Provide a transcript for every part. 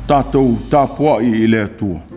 Tatou tapuai i le Atua.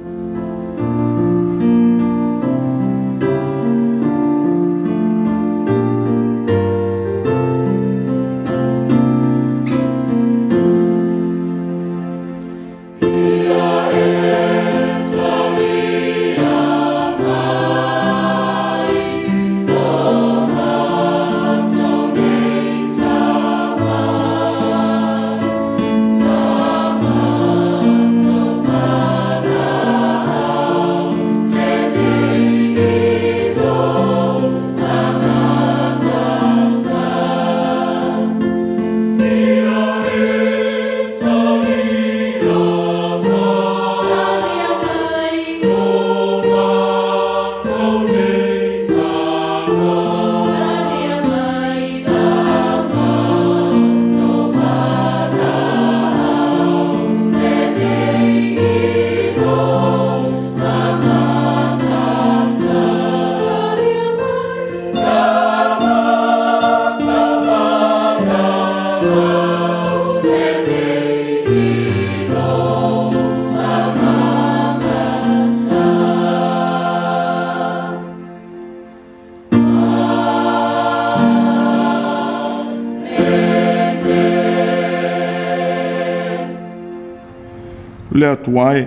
Le Atua e,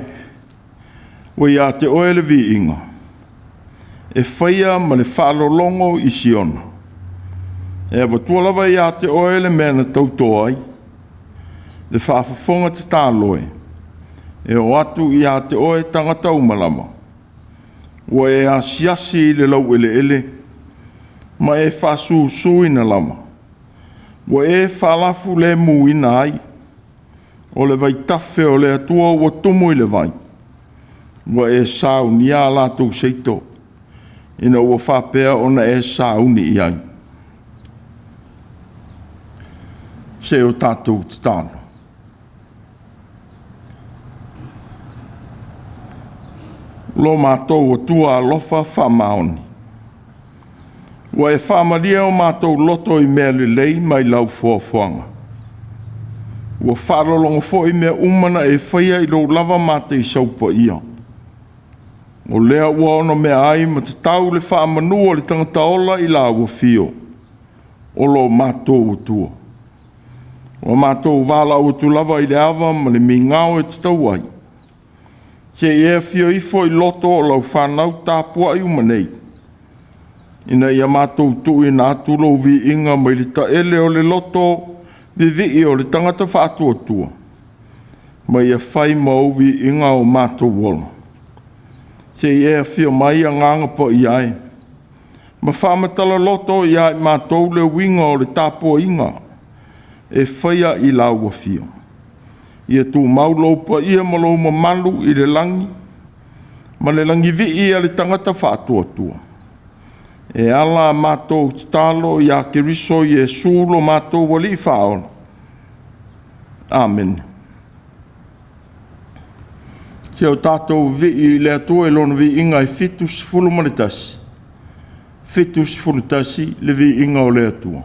ua ia te Oe le viiga, e faia ma le faalologo i Siona, e avatua lava ia te Oe le mea na tauto ai, le faafofoga tatalo e, e oo atu ia te Oe tagata uma lava, ua e asiasi i le laueleele ma e faasusuina lava, ua e faalafulemuina ai. O le vaitafe o le Atua ua tumu i le vai, ua e saunia a latou seito, ina ua faapea ona e sauni i ai. Se o tatou tatalo. Lo matou Atua alofa faamaoni, ua e faamalie o matou loto i mea lelei mai lau foafoaga. Ua faalologo foi mea uma na e faia i lou lava mataisau paia. O lea ua onomea ai ma tatau le faamanu a le tagata ola i lau afio, o lo matou Atua. Ua matou valaau atu lava i le ava ma le migao e tatau ai, se i e afio ifo i loto o lau fanau tapuai uma nei, ina ia matou tuuina atu lou viiga mai le taele o le loto vivii o le tagata faatuatua, ma ia fai ma ou viiga o matou ola. Se i e afio mai, Agaga Paia e, ma faamatala loto ia i matou le uiga o le tapuaiga e faia i lau afio. Ia tumau lou paia ma lou mamalu i le lagi ma le lagivii a le tagata faatuatua, e ala a matou tatalo ia Keriso Iesu lo matou Alii Faaola. Amene. Se o tatou vivii i le Atua i Lona viiga e 71, 71 le viiga o le Atua.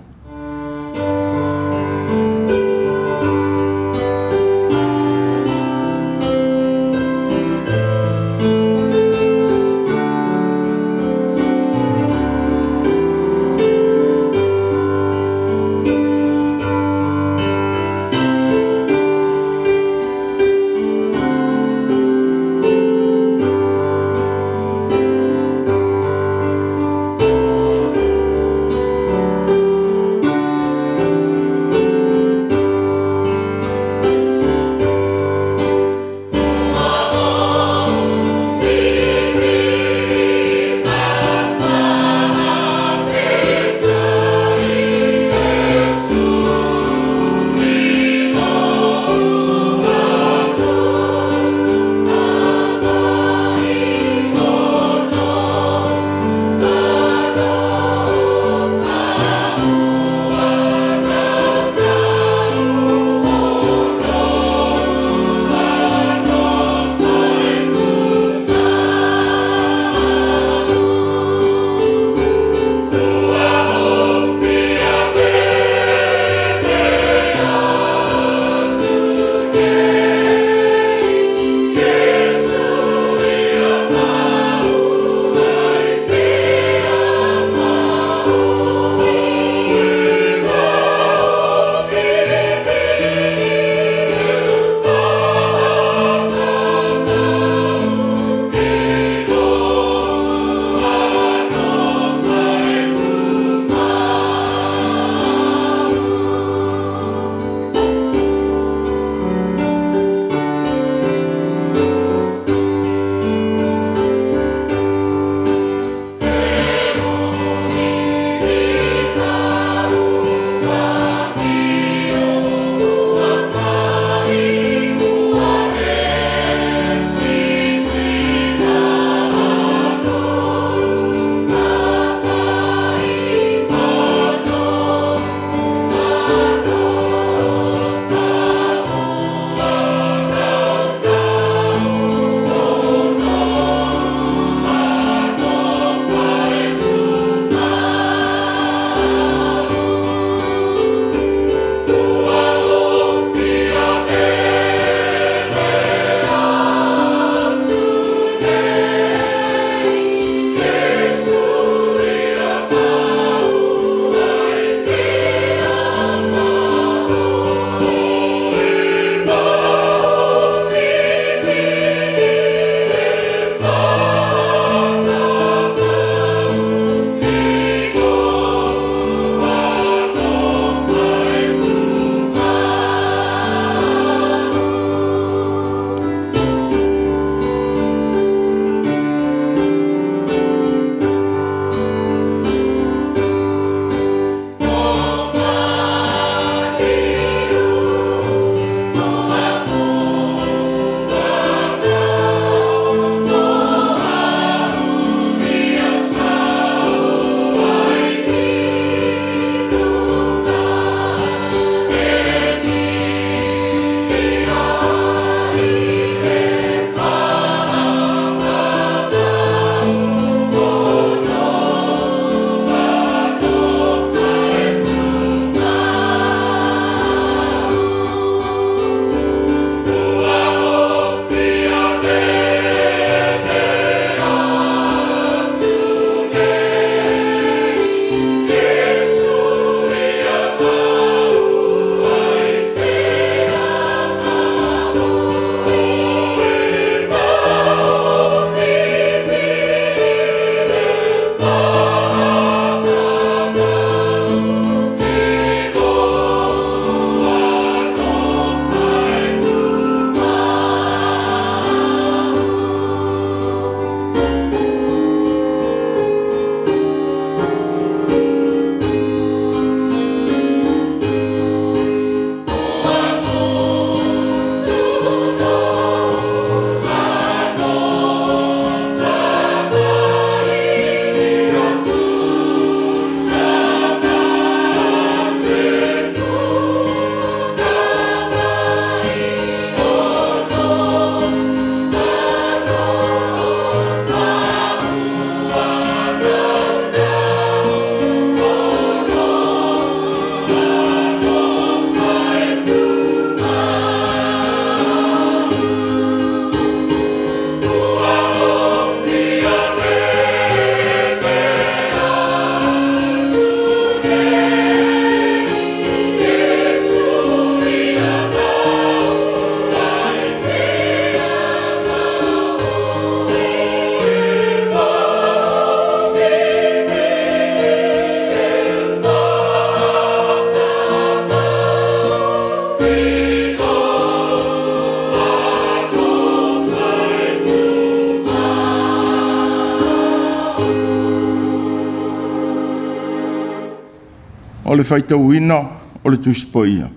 O le faitauina o le Tusi Paia,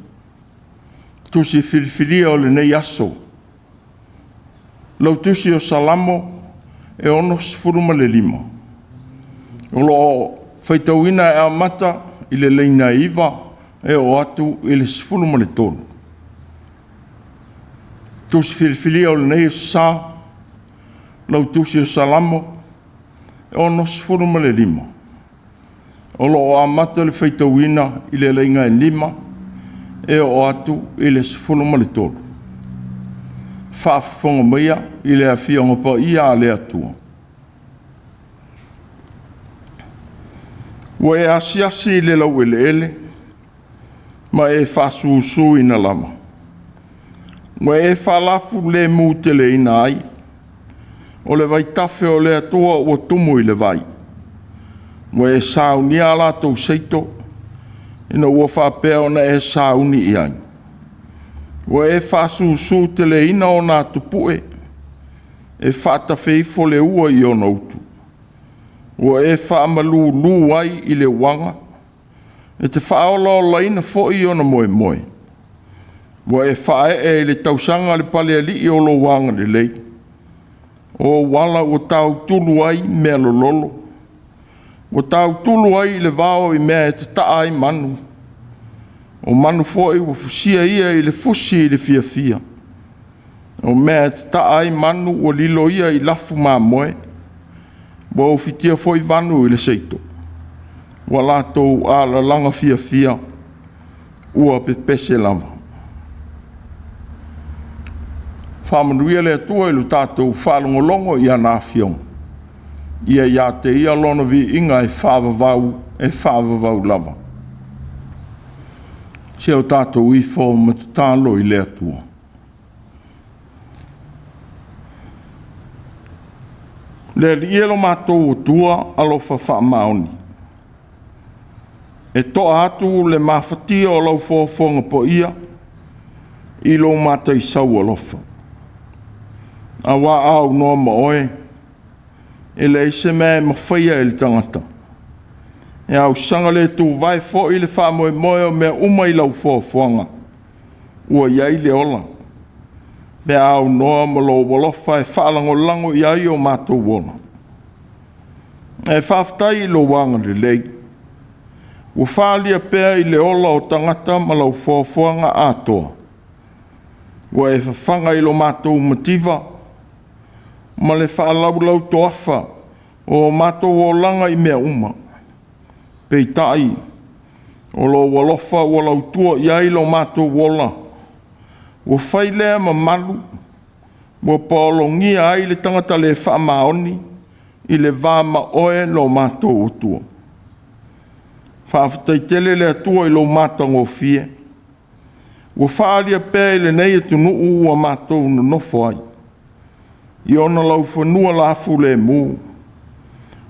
tusi filifilia o lenei aso. Lau tusi o Salamo e 65. O lo o faitauina e amata i le laina 9 e oo atu i le 13. Tusi filifilia o lenei aso sa, lau tusi o Salamo e 65. O lo o amata le faitauina i le laina 5 e oo atu i le 13. Faafofoga maia i le Afioga Paia a le Atua. Ua e asiasi i le laueleele ma e faasusuina lava. Ua e faalafulemuteleina ai. O le vaitafe o le Atua ua tumu i le vai. Ua e saunia a latou seito, ina ua faapea ona e sauni i ai. Ua e faasusu-teleina ona atupue, e faatafe ifo le ua i ona utu. Ua e faamalulu ai i le uaga, e te faaolaolaina foi ona moemoe. Ua e faaee i le tausaga le palealii o lou agalelei. O ou ala ua tautulu ai mea lololo, ua tautulu ai i le vao i mea e tataa ai manu. O manu foi ua fusia ia i le fusi i le fiafia. O mea e tataa ai manu ua lilo ia i lafu mamoe. Ua ufitia foi vanu i le seito. Ua latou alalaga fiafia, ua pepese lava. Faamanuia le Atua i lo tatou faalogologo i ana afioga. Ia ia te ia lona viiga e faavavau, e faavavau lava. Se o tatou ifo ma tatalo i le Atua. Le Alii e lo matou Atua, alofa faamaoni. E toa atu le mafatia o lau foafoaga paia i lo mataisau alofa. Aua a aunoa ma oe, e leai se mea e mafaia e le tagata. E ausaga le tuvae foi le faamoemoe o mea uma i lau foafoaga, ua i ai le ola, pe a aunoa ma lou alofa e faalagolago i ai o matou ola. Ae faafetai i lou agalelei, ua faaalia pea i le ola o tagata ma lau foafoaga atoa. Ua e fafaga i lo matou mativa ma le faalaulau toafa o matou olaga i mea uma. Peitai, o lou alofa ua lautua i ai lo matou ola, ua fai lea ma malu, ua paologia ai le tagata le faamaoni i le va ma oe lo matou Atua. Faafetai tele le Atua i lou matagofie, ua faaalia pea i lenei atunuu ua matou nonofo ai, i ona laufanua lafulemu,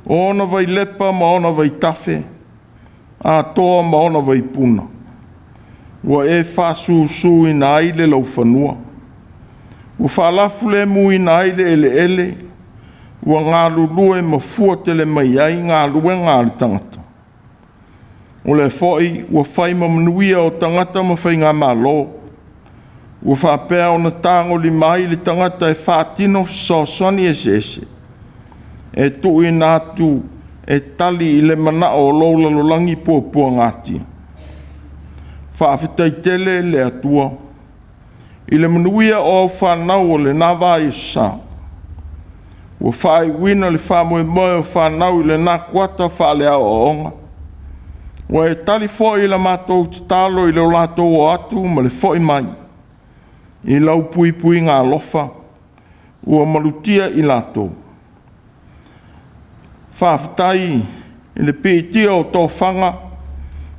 o ona vailepa ma ona vaitafe, atoa ma ona vaipuna. Ua e faasusuina ai le laufanua, ua faalafulemuina ai le eleele, ua galulue ma fua tele mai ai galuega a le tagata. O lea foi ua fai ma manuia o tagata ma faigamalo, ua faapea ona tagolima ai le tagata e faatino fesoasoani eseese, e tuuina atu e tali i le manao o lou lalolagi puapuagatia. Faafetai tele le Atua i le manuia o au fanau o lena vaiaso sa, ua faaiuina le faamoemoe o fanau i lena kuata faale-aoaoga. Ua e tali foi i la matou tatalo i le latou o atu ma le foi mai. I lau puipuiga alofa, ua malutia i latou. Faafetai i le piitia o tofaga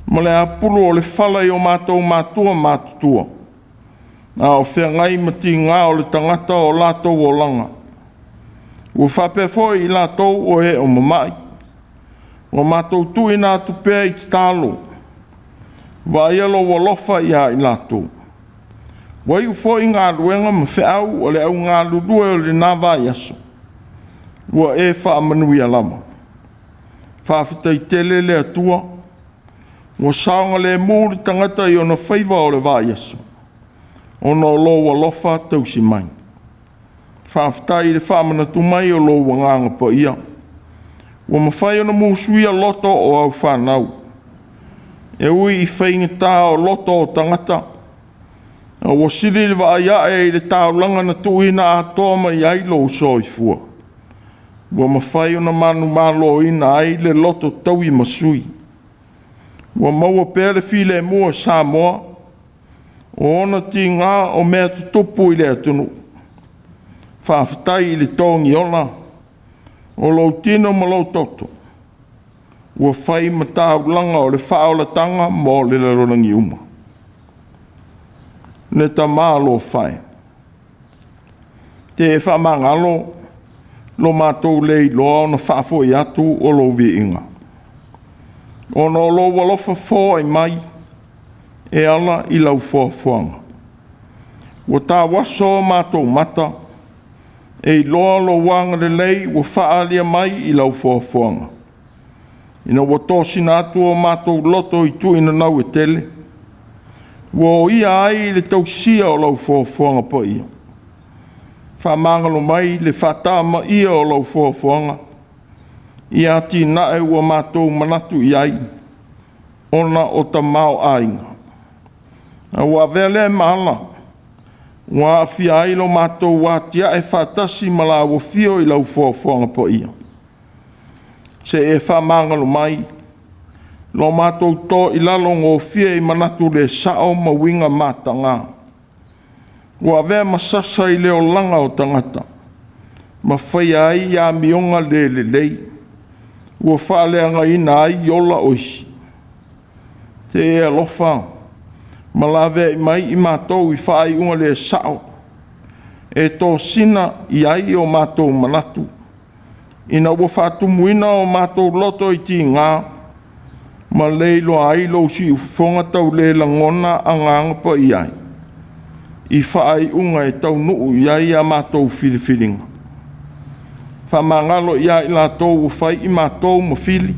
ma le apulu o le fala i o matou matua matutua, a o feagai ma tiga o le tagata o latou olaga. Ua faapea foi i latou o e o mamai, ua matou tuuina atu pea i tatalo, vaaia lou alofa ia i latou. Ua iu foi galuega ma feau o le au galulue o lena vaiaso, ua e faamanuia lava. Faafetai tele le Atua Ua saogalemu le tagata i ona faiva o le vaiaso, ona o lou alofa tausi mai. Faafetai i le faamanatu mai o lou Agaga Paia, ua mafai ona musuia loto o au fanau. E ui i faigata o loto o tagata, a ua sili le vaai ae i le taulaga na tuuina atoa mai ai lou soifua, ua mafai ona manumaloina ai le loto tauimasui. Ua maua pea le filemu e Samoa o ona tiga o mea tutupu i le atunuu. Faafetai i le togiola o lou tino ma lou toto ua fai ma taulaga o le faaolataga mo le lalolagi uma. Le Tama alofa e, te e faamagalo lo matou le iloa ona faafoi atu o lou viiga, ona o lou alofa foai mai e ala i lau foafoaga. Ua tauaso matou mata e iloa lou agalelei ua faaalia mai i lau foafoaga, ina ua tosina atu o matou loto i tuinanau e tele, ua oia ai le tausia o lau foafoaga paia. Faamagalo mai le faatamaia o lau foafoaga i atinae ua matou manatu i ai, ona o tamaoaiga. A ua avea lea ma ala ua aafia ai lo matou atiae faatasi ma la afio i lau foafoaga paia. Se i e faamagalo mai lo matou to i lalo gofie i manatu le sao ma uiga mataga. Ua avea ma sasa i le olaga o tagata, ma faia ai amioga le lelei, ua faaleagaina ai ola o isi. Se e alofa ma laveai mai i matou i faaiuga le sao, e tosina i ai o matou manatu, ina ua faatumuina o matou loto i tiga, ma le iloa ai lou siufofoga taulelagona Agaga Paia ai, i faaiuga e taunuu i ai a matou filifiliga. Faamagalo ia i latou ua fai i matou ma fili,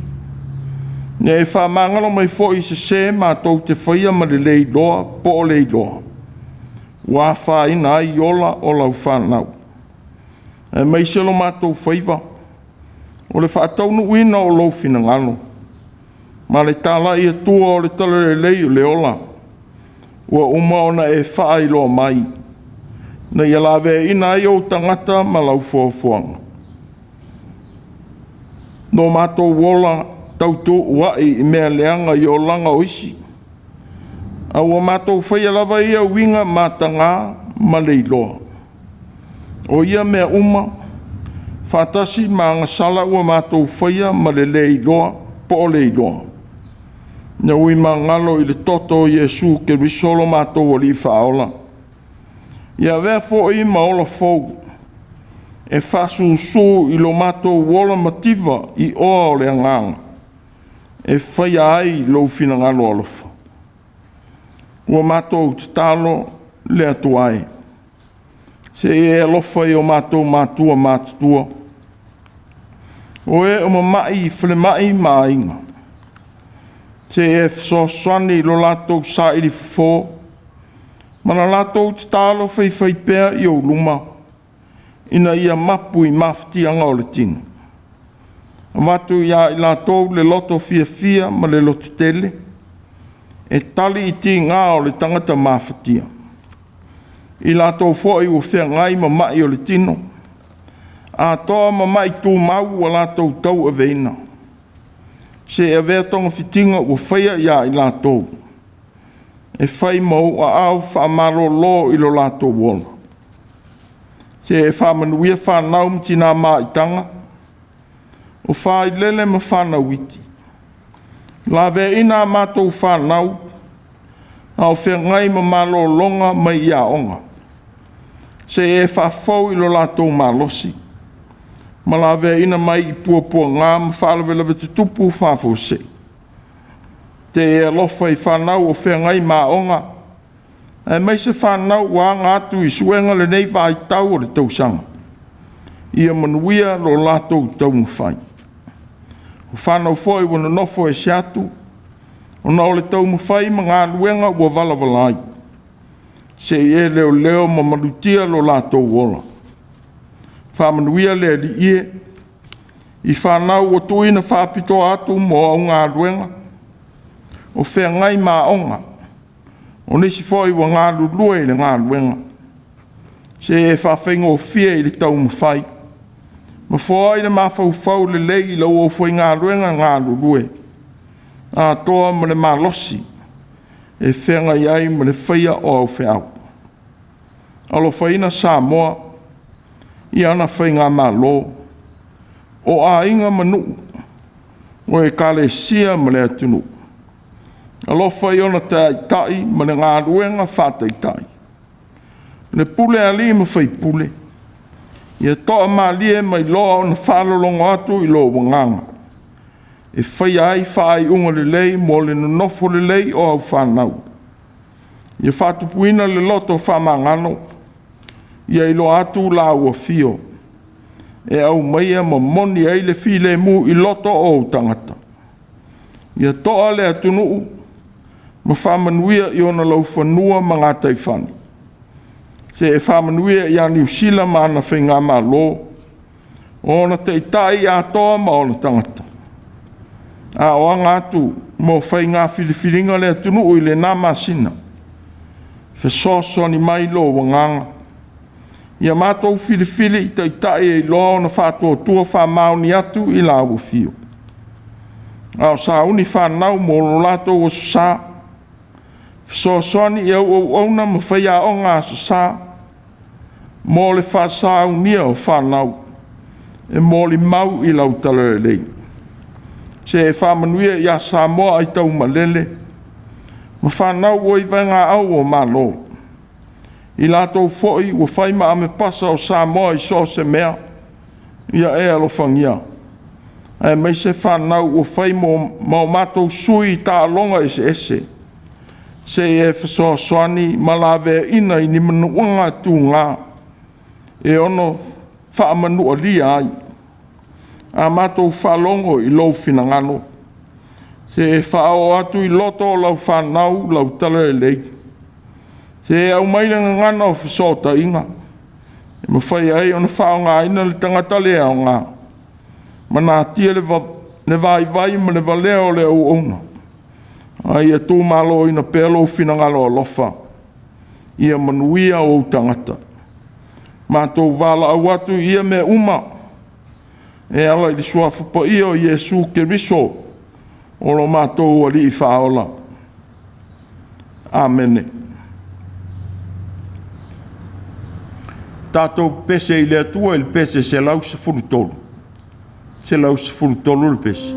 ia e faamagalo mai foi i sesē matou te faia ma le le iloa po o le iloa, ua afaina ai ola o lau fanau, aemaise lo matou faiva o le faataunuuina o lou finagalo ma le talai atua o le Talalelei o le ola ua uma ona e faailoa mai, ina ia laveaiina ai ou tagata ma lau foafoaga. Lo matou ola tautuua'i i mea leaga i olaga o isi, a ua matou faia lava ia uiga mataga ma le iloa. O ia mea uma faatasi ma agasala ua matou faia ma le le iloa po o le iloa, ina ui magalo i le toto o Iesu Keriso lo matou Alii Faaola, ia avea foi ma ola fou e faasusu i lo matou ola mativa i oa o le agaga e faia ai lou finagalo alofa. Ua matou tatalo le Atua e, se i e alofa i o matou matua matutua, o e o mamai i falemai ma aiga, se i e fesoasoani i lo latou saili fofo ma la latou tatalo faifaipea i ou luma, ina ia mapu i mafatiaga o le tino. Avatu ia i latou le loto fiafia ma le lototele e tali i tiga o le tagata mafatia. I latou foi ua feagai ma mai o le tino, atoa ma mai tumau ua latou tauaveina, se i avea togafitiga ua faia ia i latou e fai ma ou aao faamalolo i lo latou ola. Se e faamanuia fanau ma tina maitaga, o failele ma fanau iti, laveaina a matou fanau, a o feagai ma malologa mai i aoga, se i e faafou i lo latou malosi, ma laveaina mai i puapuaga ma faalavelave tutupu faafuasei. Te e alofa i fanau o feagai ma aoga, aemaise fanau ua aga atu i suega i lenei vaitau o le tausaga, ia manuia lo latou taumafai. O fanau foi ua nonofo ese atu, ona o le taumafai ma galuega ua valavala ai, se i e leoleo ma malutia lo latou ola. Faamanuia le Alii e i fanau ua tuuina faapitoa atu mo au galuega, o feagai ma aoga, o nisi foi ua galulue i le galuega. Se i e faafaigofie i le taumafai ma foai le mafaufau lelei i lau aufaigaluega galulue, atoa ma le malosi e feagai ai ma le faia o au feau. Alofaina Samoa i ana faigamalo, o aiga ma nuu, o Ekalesia ma le atunuu. Alofa i ona taitai ma le galuega faataitai, le pule a alii ma faipule, ia toamalie ma iloa ona faalologo atu i lou Agaga, e faia ai faaiuga lelei mo le nonofo lelei o au fanau. Ia faatupuina le loto faamagalo, ia iloa atu lau afio, e aumaia ma moni ai le filemu i loto o ou tagata. Ia toa le atunuu ma faamanuia i ona laufanua ma gataifale. Se e faamanuia ia Niu Sila ma ana Faigamalo, o ona taitai atoa ma ona tagata. A o aga atu mo faiga filifiliga a le atunuu i lena masina, fesoasoani mai lou Agaga, ia matou filifili i taitai e iloa ona faatuatua faamaoni atu i lau afio. A o sauni fanau mo lo latou Aso Sa, fesoasoani i au auauna ma faiaoga Aso Sa, mo le faasaunia o fanau e molimau i lau Talalelei. Se e faamanuia ia Samoa aitaumalele ma fanau ua i vaegaau o Malo, i latou foi ua fai ma amepasa o Samoa i so o se mea, ia e alofagia, aemaise fanau ua fai ma o matou sui i taaloga eseese, se i e fesoasoani ma laveaiina i ni manuaga tuga e ono faamanualia ai. A matou faalogo i lou finagalo, se e faaoo atu i loto o lau fanau lau talalelei, se e aumai le gagana o fesootaiga e mafai ai ona faaaogaina le tagata le aoga ma natia le vaivai ma le valea o le auauna, a ia tumaloina pea lou finagalo alofa ia manuia ou tagata. Matou valaau atu i ia mea uma e ala i le Suafa Paia o Iesu Keriso o lo matou Alii Faaola. Amene. Tatou pepese i le Atua i le pese 113, 113 le pese.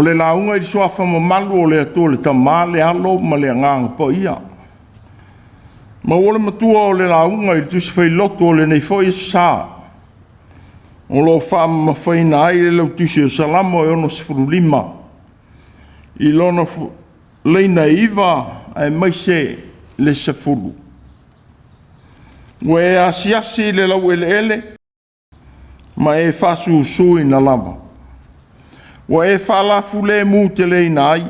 le lauga i le suafa mamalu o le Atua le Tama, le Alo ma le Agaga Paia. Maua le matua o le lauga i le Tusi Failotu o lenei foi Aso Sa, o lo o faamamafaina ai le lautusi o Salamo e 65 i lona laina e 9 aemaise le 10. Ua e asiasi i le laueleele ma e faasusuina lava. Ua e faalafulemu teleina ai.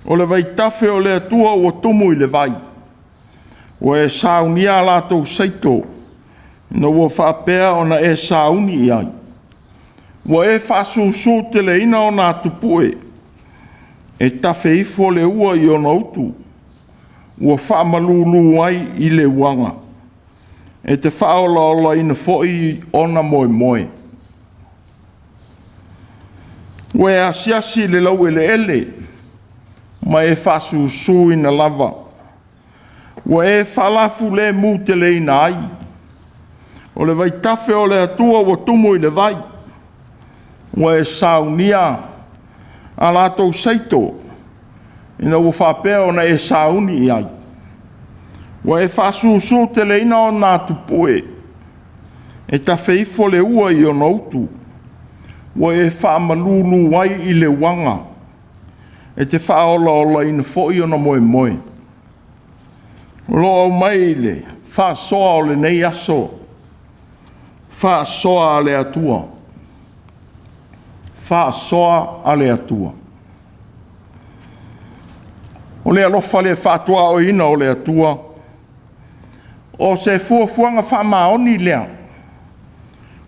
O le vaitafe o le Atua ua tumu i le vai. Ua e saunia a latou saito, ina ua faapea ona e sauni i ai. Ua e faasusu teleina ona atupue, e tafe ifo le ua i ona utu, ua faamalulu ai i le uaga, e te faaolaolaina foi ona moemoe. Ua e asiasi i le laueleele ma e faasusuina lava. Ua e faalafulemu teleina ai. O le vaitafe o le Atua ua tumu i le vai. Ua e saunia a latou saito, ina ua faapea ona e sauni i ai. Ua e faasusu teleina ona atupue, e tafe ifo le ua i ona utu. Ua e faamalulu ai i le uaga, e te faaolaolaina foi ona moemoe. O lo o aumai i le faasoa o lenei aso, faasoa a le Atua. Faasoa a le Atua. O le alofa le faatuaoina o le Atua, o se fuafuaga faamaoni lea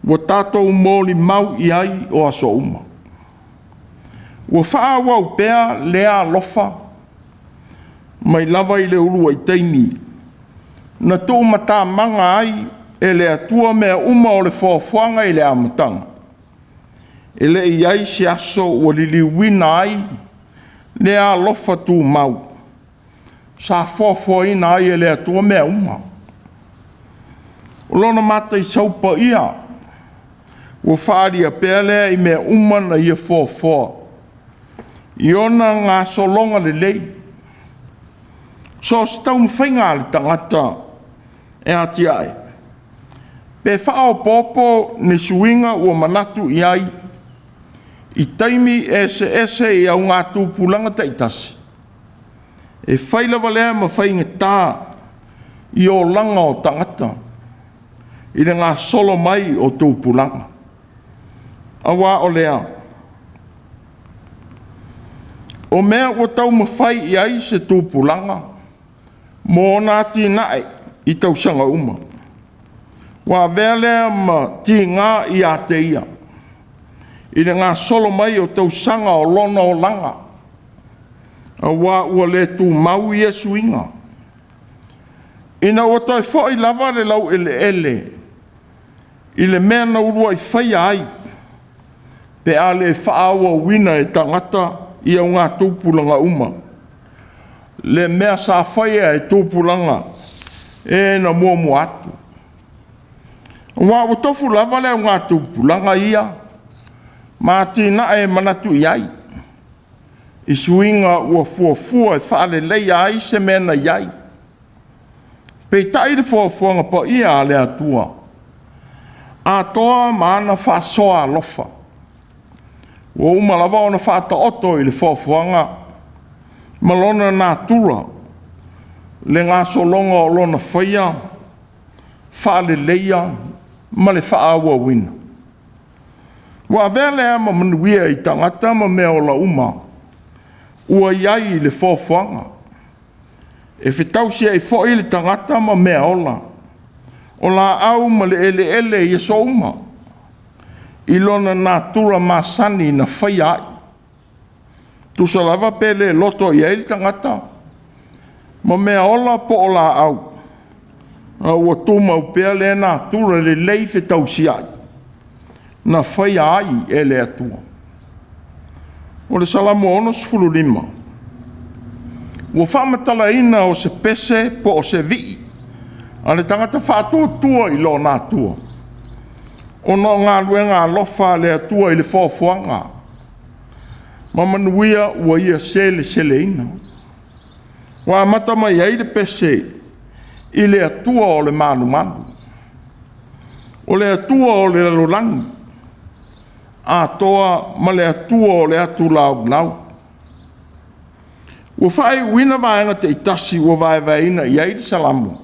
ua tatou molimau i ai o aso uma. Ua faaauau pea lea alofa mai lava i le uluai taimi na tuumatamaga ai e le Atua mea uma o le foafoaga i le amataga. E le i i ai se aso ua liliuina ai lea alofa tumau sa foafoaina ai e le Atua mea uma. O lona mataisau paia ua faaalia pea lea i mea uma na ia foafoa i ona gasologa lelei. So o se taumafaiga a le tagata e atiae, pe faaopoopo ni suiga ua manatu i ai i taimi eseese i augatupulaga taitasi, e fai lava lea ma faigata i olaga o tagata i le gasolo mai o tupulaga. Aua o lea, o mea ua taumafai i ai se tupulaga mo ona atinae i tausaga uma, ua avea lea ma tiga ia te ia i le gasolo mai o tausaga o lona olaga, aua ua le tumau ia suiga. Ina ua toe foi lava le laueleele i le mea na uluai faia ai, pe a le faaauauina e tagata i augatupulaga uma le mea sa faia e tupulaga e na muamua atu. Aua ua tofu lava le augatupulaga ia ma atinae e manatu i ai i suiga ua fuafua e faaleleia ai se mea na i ai. Peitai le foafoaga paia a le Atua, atoa ma ana faasoa alofa, ua uma lava ona faataoto i le foafoaga ma lona natura le gasologa o lona faia, faaleleia ma le faaauauina. Ua avea lea ma manuia i tagata ma meaola uma ua i ai i le foafoaga, e fetausi ai foi le tagata ma meaola, o laau ma le eleele i aso uma, i lona natura masani na faia ai. Tusa lava pe le loto i ai le tagata ma meaola po o laau, a ua tumau pea lea natura lelei fetausiai na faia ai e le Atua. O le Salamo 65, ua faamatalaina o se pese po o se vii a le tagata faatuatua i lona Atua, ona o galuega alofa a le Atua i le foafoaga. ma manuia ua ia seleseleina. Ua amata mai ai le pese i le Atua o le malumalu, o le Atua o le lalolagi atoa ma le Atua o le atu laulau. Ua faaiuina vaega taitasi ua vaevaeina i ai le Salamo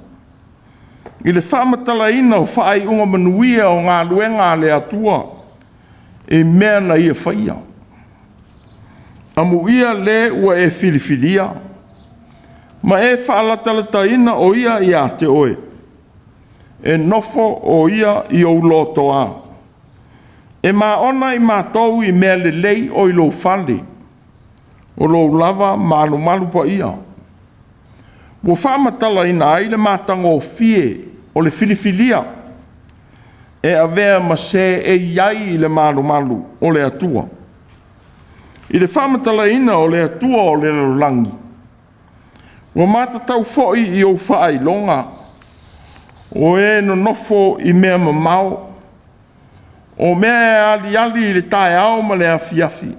i le faamatalaina o faaiuga manuia o galuega a le Atua i mea na Ia faia. Amuia le ua e filifilia ma e faalatalataina o ia ia te oe, e nofo o ia i ou lotoa. E maona i matou i mea lelei o i lou fale, o lou lava malumalu paia. Ua faamatalaina ai le matagofie o le filifilia e avea ma se e i ai i le malumalu o le Atua. I le faamatalaina o le Atua o le lalolagi, ua matatau foi i ou faailoga, o e nonofo i mea mamao, o mea e aliali i le taeao ma le afiafi,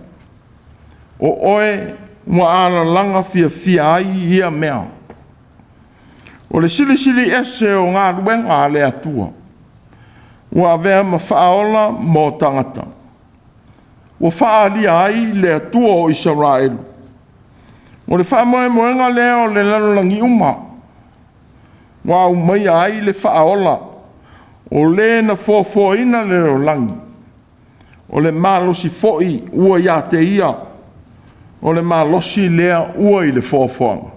o oe ua alalaga fiafia ai ia mea. O le silisili ese o galuega a le Atua, ua avea ma faaola mo tagata. Ua faaalia ai le Atua o Isaraelu. O le faamoemoega lea o le lalolagi uma, ua aumaia ai le faaola, o le na foafoaina le lalolagi, o le malosi foi ua ia te ia, o le malosi lea ua i le foafoaga.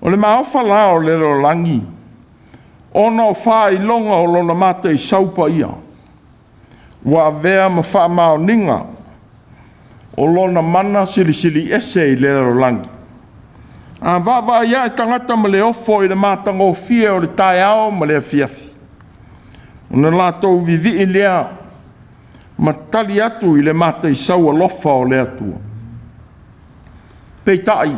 O le maofa la o le lalolagi, ona o faailoga o lona mataisau paia, ua avea ma faamaoniga o lona mana silisili ese i le lalolagi. A vaavaai ae tagata ma le ofo i le matagofie o le taeao ma le afiafi, ona latou vivii lea ma tali atu i le mataisau alofa o le Atua. Peitai,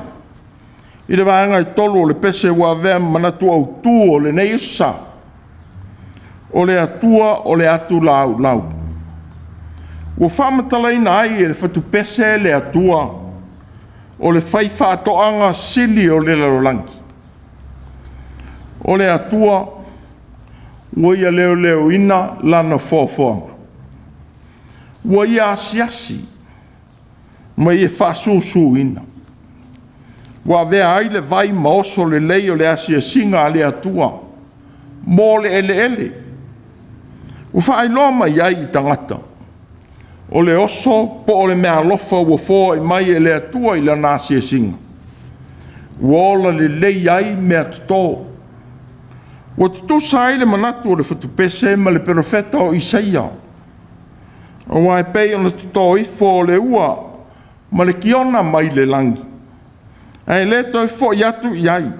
i le vaega e 3 o le pese ua avea ma manatu autu o lenei aso sa, o le Atua o le atu laulau. Ua faamatalaina ai e le fatupese le Atua o le faifaatoaga sili o le lalolagi. O le Atua ua ia leoleoina lana foafoaga, ua ia asiasi ma ia faasusuina. Ua avea ai le vai ma oso lelei o le asiasiga a le Atua mo le eleele. Ua faailoa mai ai i tagata, o le oso po o le meaalofa ua foai mai e le Atua i lana asiasiga, ua ola lelei ai meatoto. Ua tutusa ai le manatu o le fatupese ma le perofeta o Isaia, aua e pei ona toto ifo o le ua ma le tiona mai le lagi, ae le toe foi atu i ai,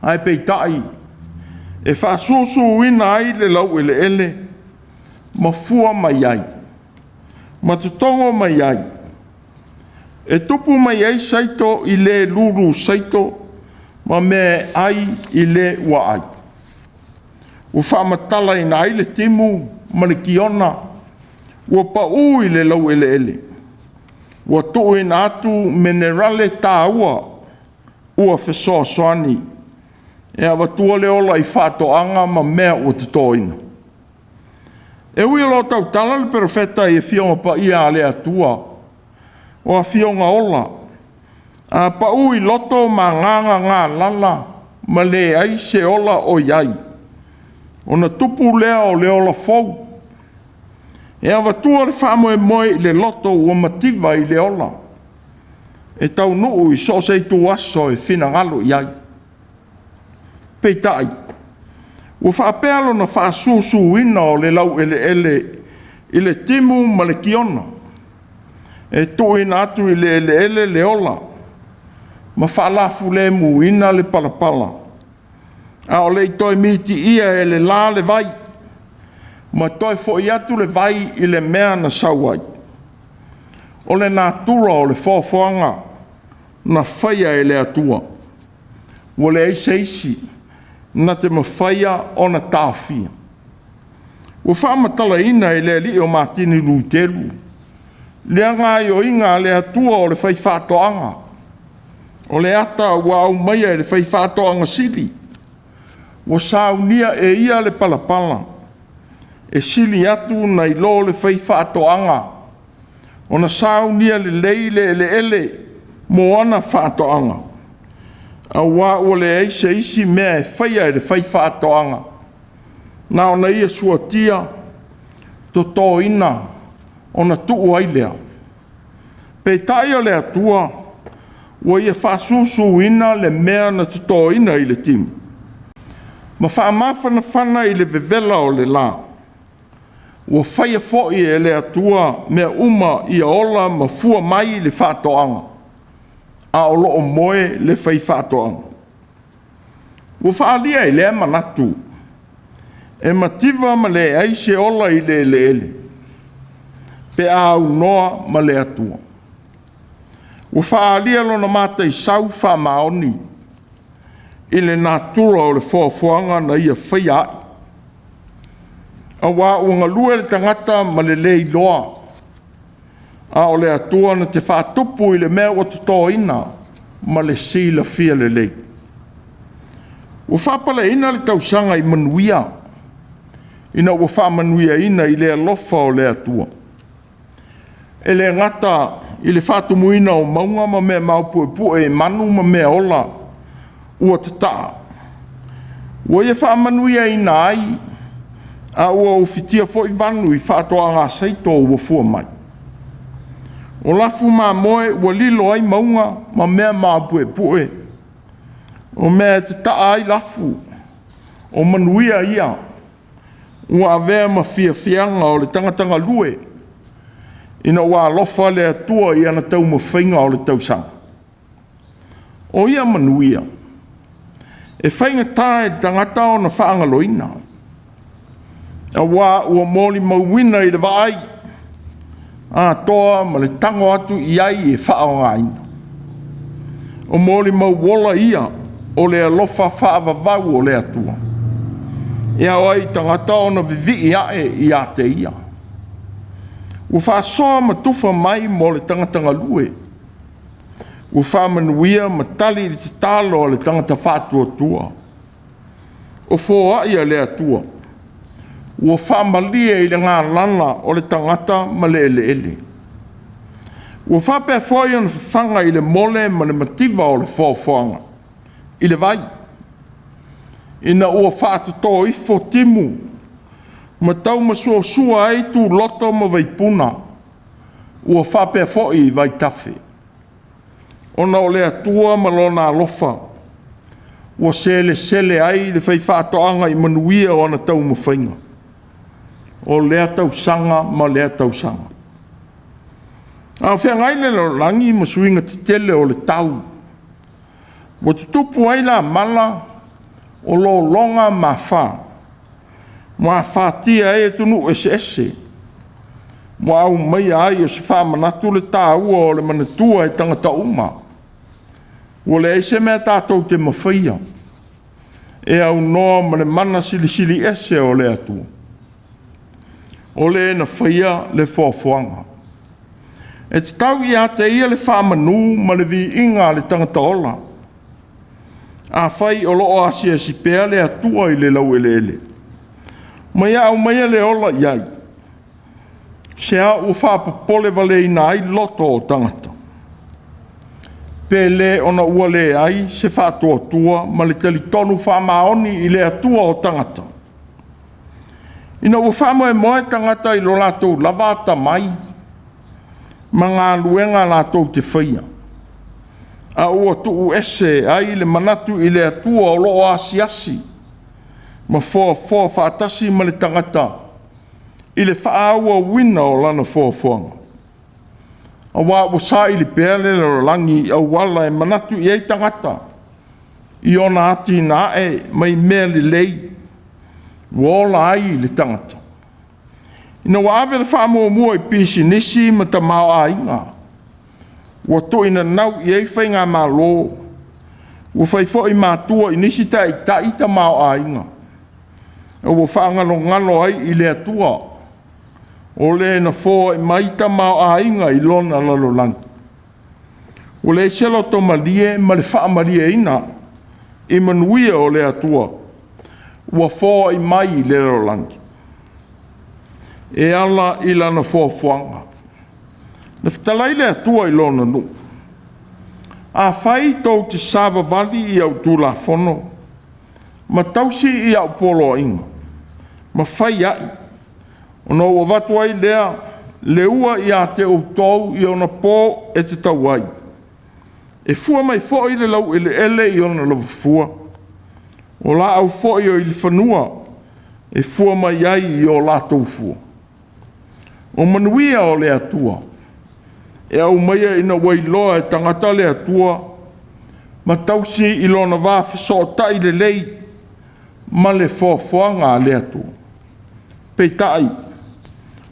ae peitai e faasusuina ai le laueleele ma fua mai ai, ma totogo mai ai, e tupu mai ai saito i le lulu saito, ma mea e ai i le ua ai. Ua faamatalaina ai le timu ma le tiona, ua pau i le laueleele, ua tuuina atu menerale taua ua fesoasoani e avatua le ola i faatoaga ma mea ua totoina. E ui o lo o tautala le perofeta i afioga paia a le Atua, o afioga ola, a pau i loto ma agaga galala ma leai se ola o i ai, ona tupu lea o le ola fou, e avatua le faamoemoe i le loto ua mativa i le ola, e taunuu i so o se ituaso e finagalo i ai. Peitai, ua faapea lona faasusuina o le laueleele i le timu ma le tiona, e tuuina atu i le eleele le ola ma faalafulemuina le palapala, a o le i toe mitiia e le la le vai, ma toe foi atu le vai i le mea na sau ai. O le natura o le foafoaga na faia e le Atua, ua leai se isi na te mafaia ona taofia. Ua faamatalaina e le alii o Matini Lutelu Lea gaoioiga a le Atua o le faifaatoaga, o le ata ua aumaia e le faifaatoaga sili, ua saunia e ia le palapala, e sili atu nai lo le faifaatoaga ona saunia lelei le eleele mo ana faatoaga, auā ua leai se isi mea e faia e le faifaatoaga, na ona ia suatia, totoina, ona tuu ai lea. Peitai o le Atua ua Ia faasusuina le mea na totoina i le timu, ma faamafanafana i le vevela o le la. Ua faia foi e le Atua mea uma ia ola ma fua mai le faatoaga, a o lo o moe le faifaatoaga. Ua faaalia i lea manatu, e mativa ma leai se ola i le eleele, pe a aunoa ma le Atua. Ua faaalia lona mataisau faamaoni i le natura o le foafoaga na ia faia ai, auā ua galue le tagata ma le lē iloa, a o le Atua na te faatupu i le mea ua totoina ma le silafia lelei. Ua faapaleina le tausaga i manuia, ina ua faamanuiaina i le alofa o le Atua. E le gata i le faatumuina o mauga ma mea maopuepue i manu ma meaola ua tataa, ua ia faamanuiaina ai, a ua ufitia foi vanu i faatoaga saito ua fua mai. O lafu mamoe ua lilo ai mauga ma mea maopuepue, o mea e tataa ai lafu, o manuia ia ua avea ma fiafiaga o le tagata galue, ina ua alofa le Atua i ana taumafaiga o le tausaga. O ia manuia, e faigata i le tagata ona faagaloina, auā ua molimauina i le vaai atoa ma le tago atu i ai e faaaogaina. O molimau ola ia o le alofa faavavau o le Atua, e ao ai i tagata ona vivii ae ia te Ia. Ua faasoa ma tufa mai mo le tagata galue, ua faamanuia ma tali le tatalo a le tagata faatuatua. O foai a le Atua ua faamalie i le galala o le tagata ma le eleele. Ua faapea foi ona fafaga i le mole ma le mativa o le foafoaga i le vai, ina ua faatoto ifo timu ma taumasuasua ai tuloto ma vaipuna, ua faapea foi i vaitafe. Ona o le Atua ma Lona alofa, ua selesele ai le faifaatoaga i manuia o ana taumafaiga, o lea tausaga ma lea tausaga. A o feagai le lalolagi ma suiga tetele o le tau, ua tutupu ai la mala o lologa ma afa, ua afatia ai atunuu eseese, ua aumaia ai o se faamanatu le taua o le manatua e tagata uma, ua leai se mea tatou te mafaia e aunoa ma le mana silisili ese o le Atua, o le na faia le foafoaga. E tatau ia te ia le faamanu ma le viiga a le tagata ola. Afai o lo o asiasi pea le Atua i le laueleele, ma ia aumaia le ola i ai, se a ua faapopolevaleina ai loto o tagata? Pe le ona ua leai se faatuatua ma le talitonu faamaoni i le Atua o tagata? Ina ua faamoemoe tagata i lo latou lava atamai ma galuega latou te faia, a ua tuu ese ai le manatu i le Atua o lo o asiasi ma foafoa faatasi ma le tagata i le faaauauina o lana foafoaga. Aua ua saili pea le lalolagi i auala e manatu i ai tagata i ona atinae mai mea lelei ua ola ai le tagata. Ina ua ave le faamuamua i pisinisi ma tamaoaiga, ua toinanau i ai faigamalo, ua fai foi matua i nisi taitai tamaoaiga, a ua faagalogalo ai i le Atua. O le na foai mai tamaoaiga i lona lalolagi. Ua leai se loto malie ma le faamalieina i manuia o le Atua ua foai mai i le lalolagi e ala i lana foafoaga. Na fetalai le Atua i lona nuu, afai tou te savavali i au tulafono ma tausi i au poloaiga, ma fai ai, ona ou avatu ai lea le ua ia te outou i ona po e tatau ai, e fua mai foi le laueleele i ona lavafua, o laau foi o ilifanua e fua mai ai i o latou fua. O manuia o le Atua e aumaia ina ua iloa e tagata le Atua ma tausi i lona va fesootai lelei ma le foafoaga a le Atua. Peitai,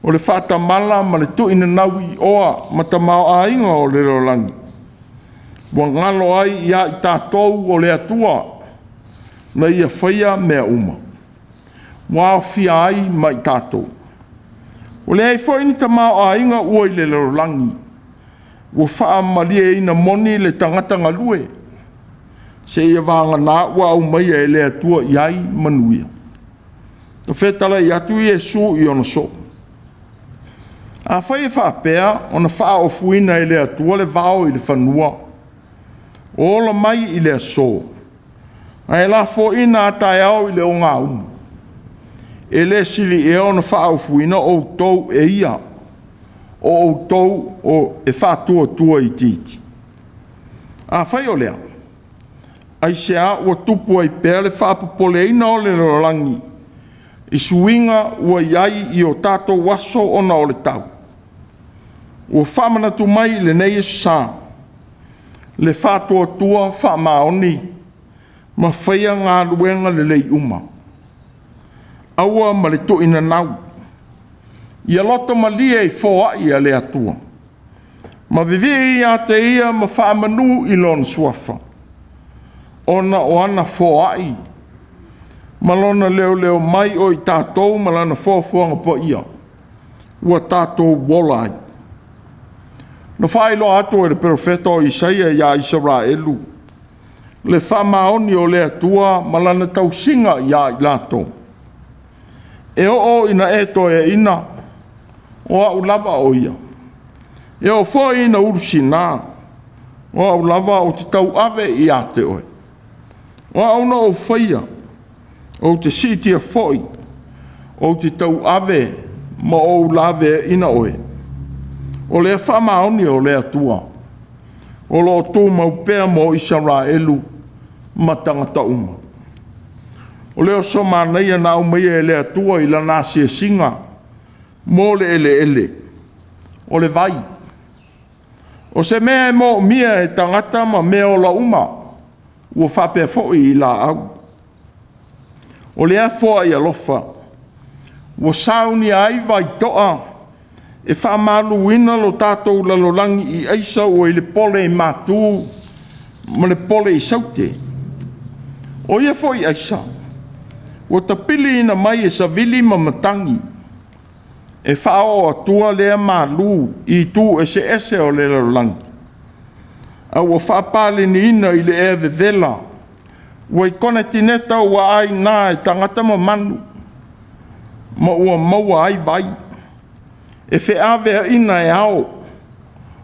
o le faatamala ma le tuinanau ioa ma tamaoaiga o le lalolagi, ua galo ai ia i tatou o le Atua na Ia faia mea uma, ua aofia ai ma i tatou. Ua leai foi ni tamaoaiga ua i le lalolagi ua faamalieina moni le tagata galue, seia vagana ua aumaia e le Atua i ai manuia. Na fetalai atu Iesu i ona soo, afai e faapea ona faaofuina e le Atua le vao i le fanua, o ola mai i le aso, ae lafoaina a taeao i le ogaumu, e le sili ea ona faaofuina outou e ia, o outou o e faatuatua itiiti? Afai o lea, aisea ua tupu ai pea le faapopoleina o le lalolagi i suiga ua i ai i o tatou aso ona o le tau? Ua faamanatu mai i lenei Aso Sa le faatuatua faamaoni ma faia galuega lelei uma. Aua ma le tuuinanau, ia loto malie i foai a le Atua, ma vivii ia te Ia ma faamanu i Lona Suafa, ona o ana foai ma lona leoleo mai o i tatou ma lana foafoaga paia, ua tatou ola ai. Na faailoa atu e le Perofeta o Isaia ia Isaraelu le faamaoni o le Atua ma lana tausiga ia i latou. E oo ina e toeaina, o au lava o Ia. E oo foi ina ulusina, o au lava ou te tauave ia te oe. O au na ou faia, ou te siitia foi, ou te tauave ma ou laveaina oe. O lea faamaoni o le Atua, o lo o tumau pea mo Isaraelu ma tagata uma. O le oso manaia na aumaia e le Atua i lana asiasiga mo le eleele, o le vai. O se mea e moomia e tagata ma meaola uma, ua faapea foi i laau. O lea foai alofa ua saunia ai vaitoa e faamaluina lo tatou lalolagi i aisa ua i le pole i matu ma le pole i saute. O ia foi aisa, ua tapiliina mai e savili ma matagi e faaoo atua lea malu i itu eseese o le lalolagi, a ua faapaleniina i le ea vevela ua i konetineta ua aina e tagata ma manu, ma ua maua ai vai e feaveaina e ao,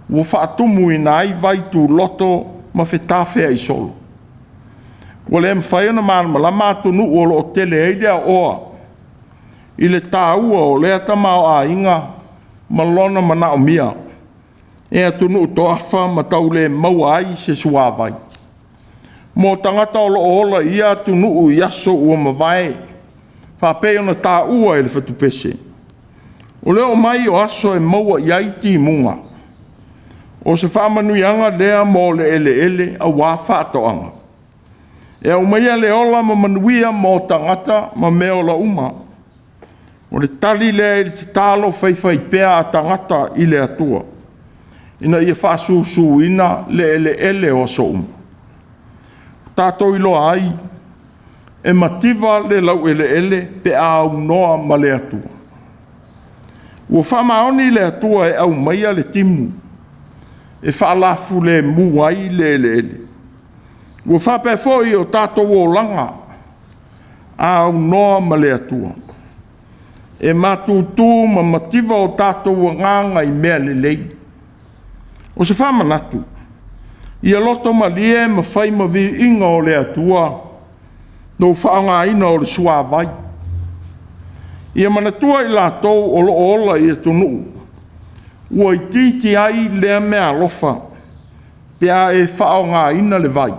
ua faatumuina ai vai tuloto ma fetafeaisolo. Ua le mafai ona malamalama atunuu o lo o tele ai le aoa i le taua o lea tamaoaiga ma lona manaomia e atunuu toafa ma tau le maua ai se suavai. Mo tagata o lo o ola i ia atunuu i aso ua mavae, faapei ona taua e le fatupese, o le oo mai o aso e maua i ai timuga, o se faamanuiaga lea mo le eleele aua faatoaga. E aumaia le ola ma manuia mo tagata ma meaola uma. O le tali lea i le tatalo faifaipea a tagata i le Atua, ina ia faasusuina le eleele o aso uma. Ua tatou iloa ai, e mativa le laueleele pe a aunoa ma le Atua. Ua faamaoni le Atua e aumaia le timu e faalafulemu ai le eleele. Ua faapea foi o tatou olaga a aunoa ma le Atua, e matutu ma mativa o tatou agaga i mea lelei. O se faamanatu, ia loto malie ma fai ma viiga o le Atua lou faaaogaina o le suavai. Ia manatua i latou o lo o ola i atunuu ua itiiti ai lea meaalofa pe a e faaaogaina le vai.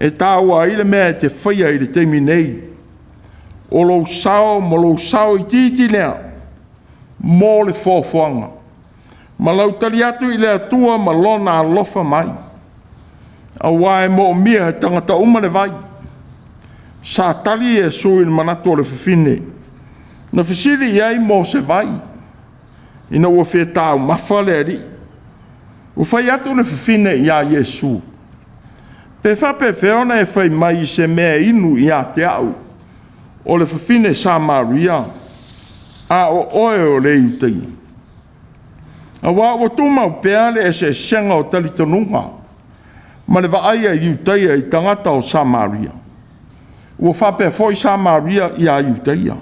E taua ai le mea e te faia i le taimi nei, o lou sao ma lou sao itiiti lea mo le foafoaga, ma lau tali atu i le Atua ma Lona alofa mai, aua e moomia e tagata uma le vai. Sa tali Iesu i le manatu o le fafine na fesili i ai mo se vai, ina ua fia taumafa le alii. Ua fai atu le fafine ia Iesu, “Pe faapefea ona e fai mai i se mea e inu ia te au, o le fafine Samaria, a o oe o le Iutaia?” Aua ua tumau pea le eseesega o talitonuga ma le vaai a Iutaia i tagata o Samaria. Ua faapea foi Samaria ia Iutaia.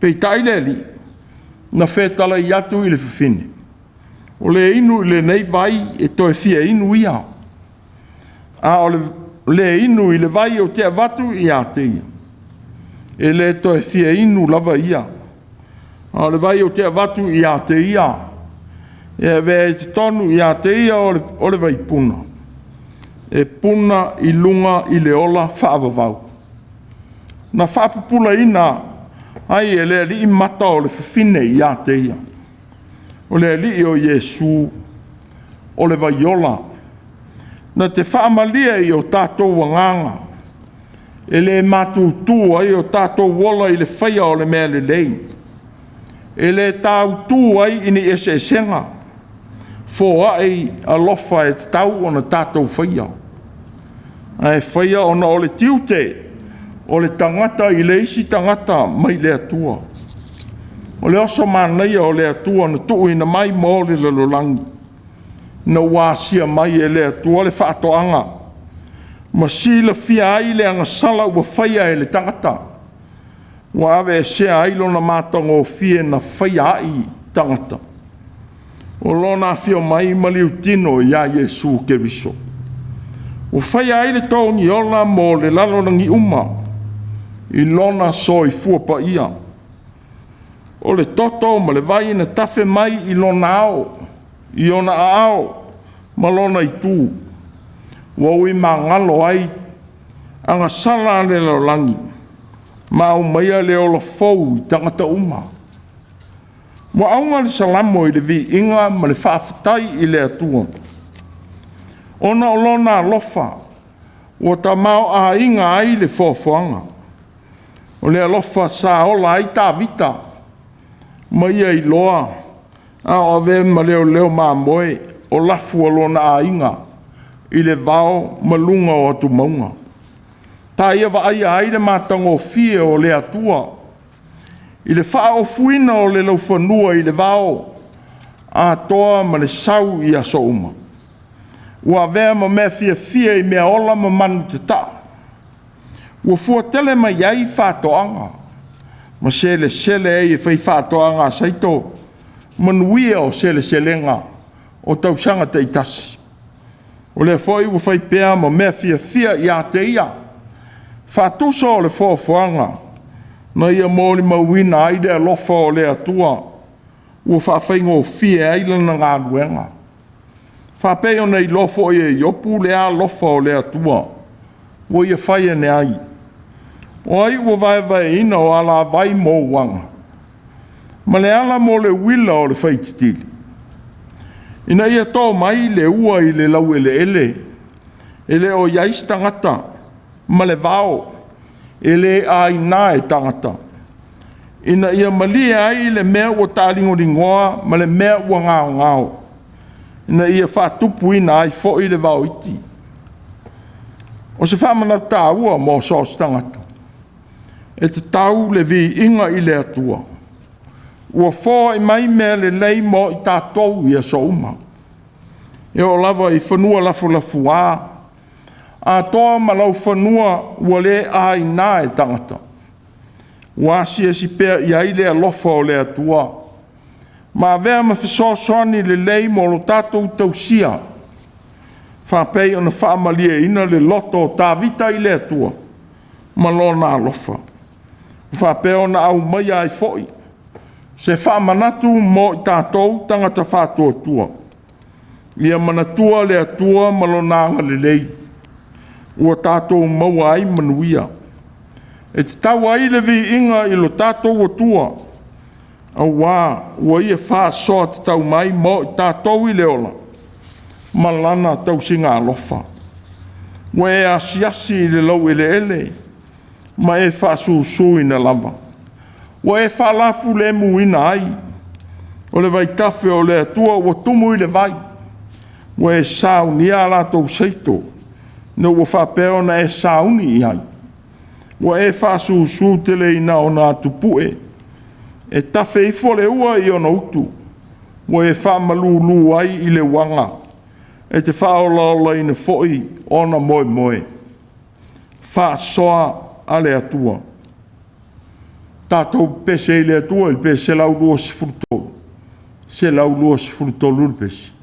Peitai le Alii na fetalai atu i le fafine, o le inu i lenei vai e toe fia inu ia, a o le inu i le vai ou te avatu ia te ia, e le toe fia inu lava ia, a o le vai ou te avatu ia te ia, e avea i totonu ia te ia o le vaipuna, e puna i luga i le ola faavavau. Na faapupulaina ai e le Alii mata o le fafine ia te ia. O le Alii o Iesu, o le vaiola, na te faamalie i o tatou agaga, e le matutu ai o tatou ola i le faia o le mea lelei, e le tautu ai i ni eseesega, foai alofa e tatau ona tatou faia, ae faia ona o le tiute o le tagata i le isi tagata mai le Atua. O le oso manaia o le Atua na tuuina mai mo le lalolagi, ina ua asia mai e le Atua le faatoaga, ma silafia ai le agasala ua faia e le tagata, ua aveesea ai lona matagofie na faia ai tagata. O lona afio mai ma liutino ia Iesu Keriso. Ua faia ai le togiola mo le lalolagi uma i lona soifua paia. O le toto ma le vai na tafe mai i lona ao, i ona aao ma lona itu, ua uimagalo ai agasala a le lalolagi, ma aumaia le ola fou i tagata uma. Ua auga le Salamo i le viiga ma le faafetai i le Atua, ona o lona alofa ua tamaoaiga ai le foafoaga. O le alofa sa ola ai Tavita, ma ia iloa a o avea ma leoleo mamoe o lafu a lona aiga i le vao ma luga o atumauga. Ta ia vaaia ai le matagofie o le Atua i le faaofuina o le laufanua i le vao atoa ma le sau i aso uma. Ua avea ma mea fiafia i meaola ma manu tataa. Ua fuatele mai ai faatoaga, ma selesele ai e faifaatoaga a Saito manuia o seleselega o tausaga taitasi. O lea foi ua fai pea ma mea fiafia ia te ia, faatusa o le foafoaga na ia molimauina ai le alofa o le Atua ua faafaigofie ai lana galuega. Faapei ona iloa foi e Iopu le alofa o le Atua ua ia fai ane ai. O ai ua vaevaeina o alavai mo uaga, ma le ala mo le uila o le faititili, ina ia to mai le ua i le laueleele, e le o i ai se tagata, ma le vao e le aina e tagata, ina ia malie ai le mea ua taaligoligoa ma le mea ua gaogao, ina ia faatupuina ai foi le vaoiti. O se faamanatu taua mo so o se tagata, e tatau le viiga i le Atua. Ua foai mai mea lelei mo i tatou i aso uma, e oo lava i fanua lafulafuā, atoa ma laufanua ua le aina e tagata. Ua asiasi pea i ai le alofa o le Atua, ma avea ma fesoasoani lelei mo lo tatou tausia, faapei ona faamalieina le loto o Tavita i le Atua ma lona alofa. Ua faapea ona aumaia ai foi se faamanatu mo i tatou tagata faatuatua, ia manatua le Atua ma Lona agalelei, ua tatou maua ai manuia. E tatau ai le viiga i lo tatou Atua, auā ua Ia faasoa tatau mai mo i tatou i le ola ma Lana tausiga alofa. Ua e asiasi i le laueleele ma e faasusuina lava, ua e faalafulemuina ai o le vaitafe o le Atua ua tumu i le vai, ua e saunia a latou seito ina ua faapea ona e sauni i ai. Ua e faasusu teleina ona atupue, e tafe ifo le ua i ona utu, ua e faamalulu ai i le uaga, e te faaolaolaina foi ona moemoe. Faasoa a le Atua. Tatou pepese ai i le Atua i le pese 123, 123 le pese.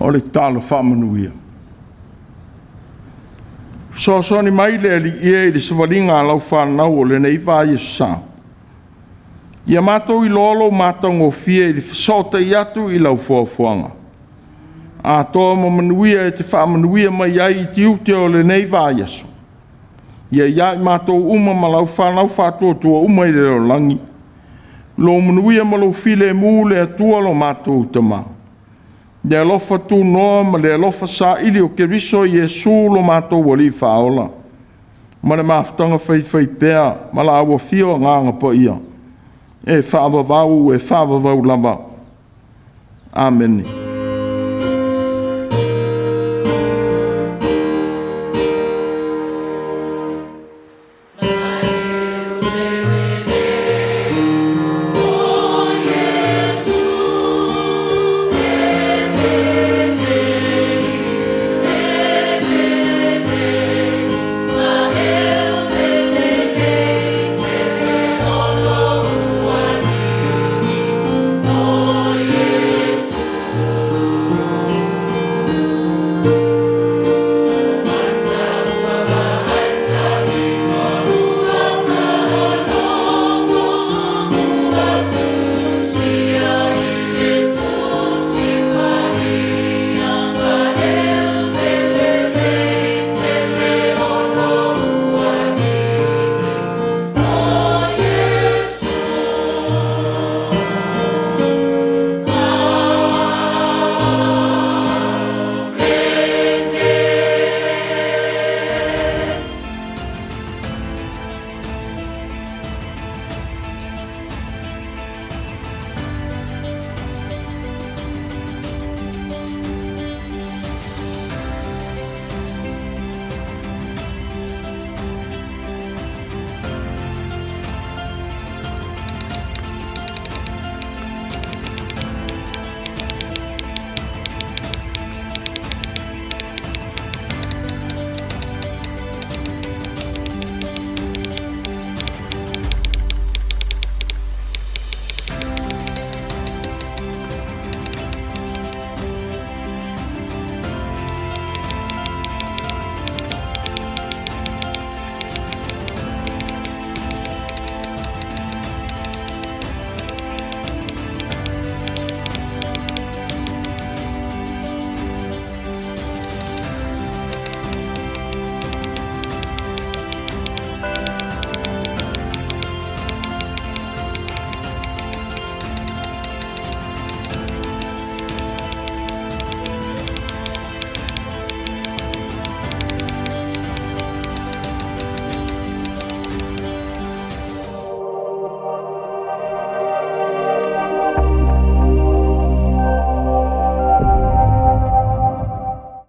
O le tala faamanuia. Fesoasoani mai le Alii e i le savaliga a lau fanau o lenei vaiaso sa, ia matou iloa lou matagofie i le fesootai atu i lau foafoaga, atoa ma manuia e te faamanuia mai ai i tiute o lenei vaiaso. Ia i ai matou uma ma lau fanau faatuatua uma i le lalolagi, lou manuia ma lou filemu le Atua lo matou Tama, le alofa tunoa ma le alofa saili o Keriso Iesu lo matou Alii Faaola, ma le mafutaga faifaipea ma la oulua Afio Agaga Paia, e faavavau e faavavau lava. Amene.